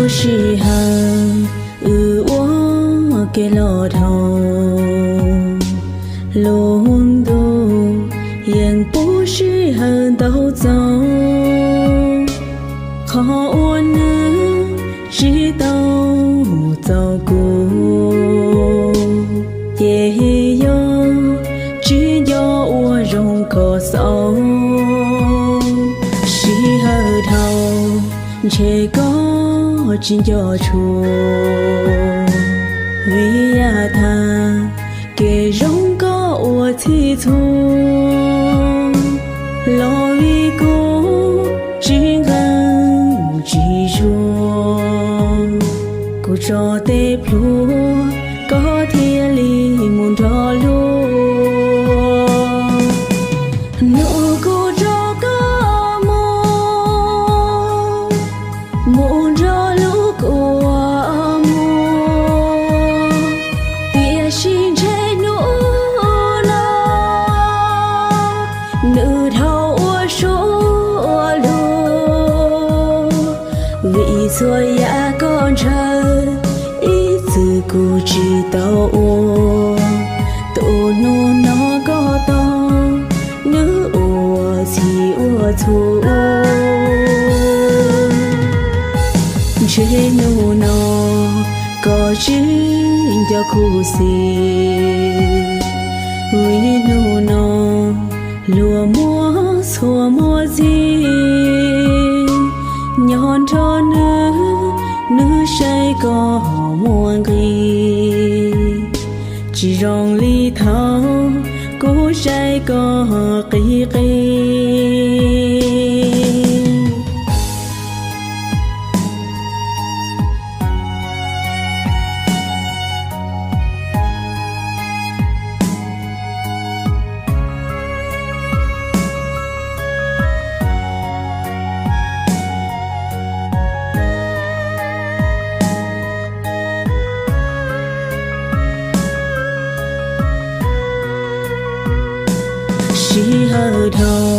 Sij hawm wb ua ke los dhau, lub ntuj yeej pub sij hawm ntau txaus. Qhov uas nws tsis tau txaus kuv, ces yog tsis nco ua zoo kom xaus. Sij hawm dhau ntshe koj tsis nco tshua, vim yam tag kev zoo koj ua txhij txhua, los vim kuv tsis nqeeb tsis zuag, kuv tso tej plhuav koj thiaj li mus nrog luag. Hnub kuv nrog koj mus, mus nrog lub kua muag, tiam sis ntshe hnub no nws dhau ua suab ua luag, vim txhua yam koj ntshaw ib txwm kuv tsis tau ua. Tus hnub no koj tau, nws ua txhij ua txhua. Ntshe hnub no koj tsis nco khuv xim, vim hnub no luag muaj txhua muaj txhij, nyob nrog nws, nws saib koj muaj nqis, tsis zoo li thaum kuv saib koj qis qis. Sij hawm dhau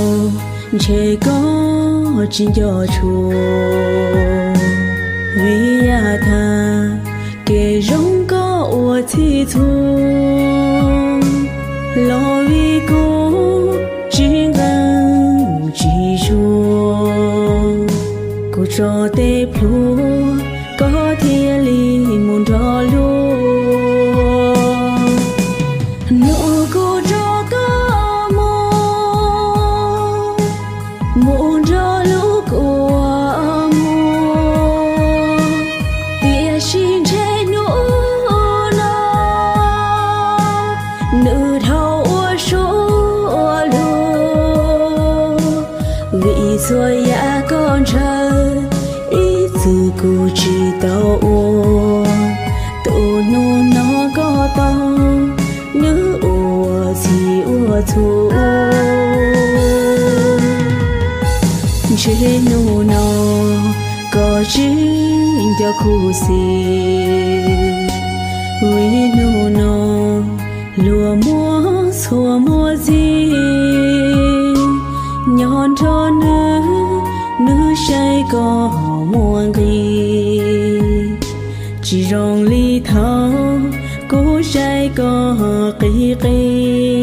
ntshe koj tsis nco tshua, vim yam tag kev zoo koj ua txhij txhua, los vim kuv tsis nqeeb tsis zuag, kuv tso tej plhuav koj thiaj li mus nrog luag. Hnub kuv nrog koj mus, mus nrog lub kua muag, tiam sis ntshe hnub no nws dhau ua suab ua luag, vim txhua yam koj ntshaw ib txwm kuv tsis tau ua. Tus hnub no koj tau, nws ua txhij ua txhua. Ntshe hnub no koj tsis nco khuv xim, vim hnub no luag muaj txhua muaj txhij, nyob nrog nws, nws saib koj muaj nqis, tsis zoo li thaum kuv saib koj qis qis.